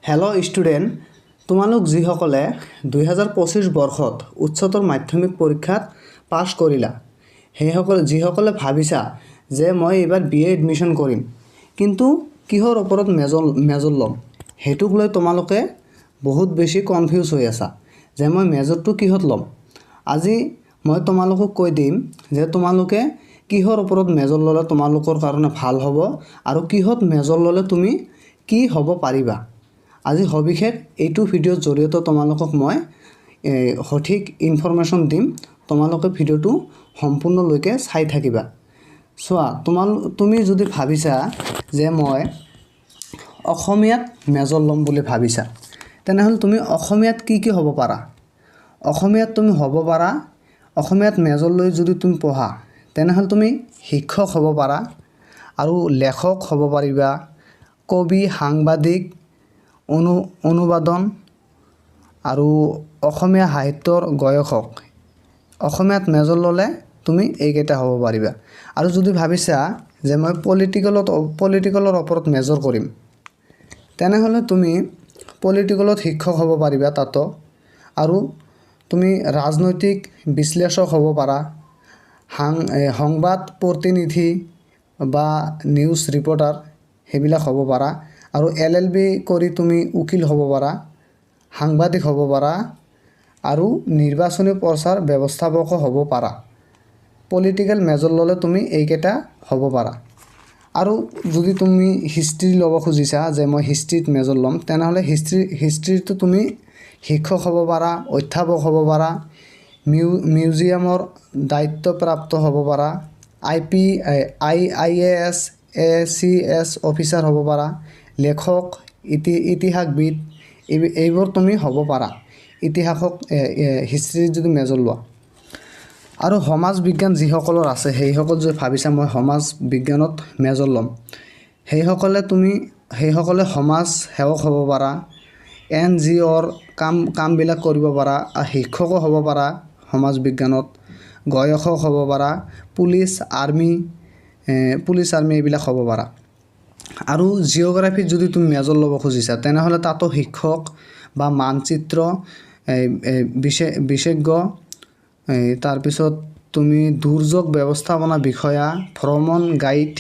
Hello' student, তোমালোক যিসকলে 2025 বৰ্ষত উচ্চতৰ মাধ্যমিক পৰীক্ষাত পাছ কৰিলা, সেইসকল যিসকলে ভাবিছা যে মই এইবাৰ বি এ এডমিশ্যন কৰিম, কিন্তু কিহৰ ওপৰত মেজৰ মেজৰ ল'ম, সেইটোক লৈ তোমালোকে বহুত বেছি কনফিউজ হৈ আছা যে মই মেজৰটো কিহত ল'ম। আজি মই তোমালোকক কৈ দিম যে তোমালোকে কিহৰ ওপৰত মেজৰ ল'লে তোমালোকৰ কাৰণে ভাল হ'ব আৰু কিহত মেজৰ ল'লে তুমি কি হ'ব পাৰিবা। আজি সবিশেষ এইটো ভিডিঅ'ৰ জৰিয়তে তোমালোকক মই সঠিক ইনফৰমেশ্যন দিম। তোমালোকে ভিডিঅ'টো সম্পূৰ্ণলৈকে চাই থাকিবা। চোৱা, তুমি যদি ভাবিছা যে মই অসমীয়াত মেজৰ ল'ম বুলি ভাবিছা, তেনেহ'লে তুমি অসমীয়াত কি কি হ'ব পাৰা? অসমীয়াত তুমি হ'ব পাৰা, অসমীয়াত মেজৰ লৈ যদি তুমি পঢ়া, তেনেহ'লে তুমি শিক্ষক হ'ব পাৰা আৰু লেখক হ'ব পাৰিবা, কবি, সাংবাদিক, অনুবাদন আৰু অসমীয়া সাহিত্যৰ গৱেষক। অসমীয়াত মেজৰ ল'লে তুমি এইকেইটা হ'ব পাৰিবা। আৰু যদি ভাবিছা যে মই পলিটিকেলৰ ওপৰত মেজৰ কৰিম, তেনেহ'লে তুমি পলিটিকেলত শিক্ষক হ'ব পাৰিবা তাতো আৰু তুমি ৰাজনৈতিক বিশ্লেষক হ'ব পাৰা, সংবাদ প্ৰতিনিধি বা নিউজ ৰিপৰ্টাৰ সেইবিলাক হ'ব পাৰা আৰু এলএলবি কৰি তুমি উকিল হ'ব পাৰা, সাংবাদিক হ'ব পাৰা আৰু নিৰ্বাচনী প্ৰচাৰ ব্যৱস্থাপকো হ'ব পাৰা। পলিটিকেল মেজৰ ল'লে তুমি এইকেইটা হ'ব পাৰা। আৰু যদি তুমি হিষ্ট্ৰী ল'ব খুজিছা যে মই হিষ্ট্ৰীত মেজৰ ল'ম, তেনেহ'লে হিষ্ট্ৰীটো তুমি শিক্ষক হ'ব পাৰা, অধ্যাপক হ'ব পাৰা, মিউজিয়ামৰ দায়িত্বপ্ৰাপ্ত হ'ব পাৰা, I IAS, ACS officer হ'ব পাৰা, লেখক, ইতিহাসবিদ, এইবোৰ তুমি হ'ব পাৰা ইতিহাসক হিষ্ট্ৰীত যদি মেজৰ লোৱা। আৰু সমাজ বিজ্ঞান যিসকলৰ আছে, সেইসকল যদি ভাবিছা মই সমাজ বিজ্ঞানত মেজৰ ল'ম, সেইসকলে সমাজ সেৱক হ'ব পাৰা, এনজিঅ'ৰ কামবিলাক কৰিব পাৰা, শিক্ষকো হ'ব পাৰা, সমাজ বিজ্ঞানত গৱেষক হ'ব পাৰা, পুলিচ আৰ্মি এইবিলাক হ'ব পাৰা। আৰু জিঅ'গ্ৰাফীত যদি তুমি মেজৰ ল'ব খুজিছা, তেনেহ'লে তাতো শিক্ষক বা মানচিত্ৰ বিশেষজ্ঞ, এই তাৰপিছত তুমি দুৰ্যোগ ব্যৱস্থাপনা বিষয়া, ভ্ৰমণ গাইড,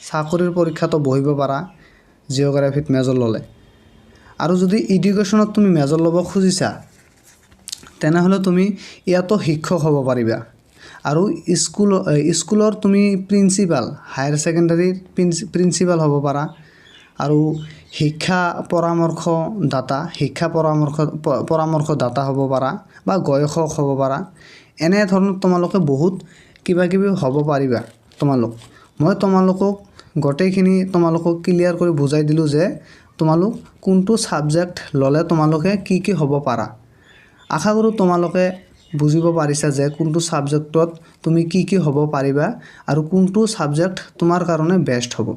চাকৰিৰ পৰীক্ষাতো বহিব পাৰা জিঅ'গ্ৰাফীত মেজৰ ল'লে। আৰু যদি এডুকেশ্যনত তুমি মেজৰ ল'ব খুজিছা, তেনেহ'লে তুমি ইয়াতো শিক্ষক হ'ব পাৰিবা আৰু স্কুলৰ তুমি প্ৰিন্সিপাল, হায়াৰ ছেকেণ্ডাৰীৰ প্ৰিন্সিপাল হ'ব পাৰা আৰু শিক্ষা পৰামৰ্শদাতা হ'ব পাৰা বা গৱেষক হ'ব পাৰা। এনেধৰণৰ তোমালোকে বহুত কিবা কিবি হ'ব পাৰিবা তোমালোক। মই তোমালোকক গোটেইখিনি তোমালোকক ক্লিয়াৰ কৰি বুজাই দিলোঁ যে তোমালোক কোনটো ছাবজেক্ট ল'লে তোমালোকে কি কি হ'ব পাৰা। আশা কৰোঁ তোমালোকে বুজিব পাৰিছা যে কোনটো ছাবজেক্টত তুমি কি কি হ'ব পাৰিবা আৰু কোনটো ছাবজেক্ট তোমাৰ কাৰণে বেষ্ট হ'ব।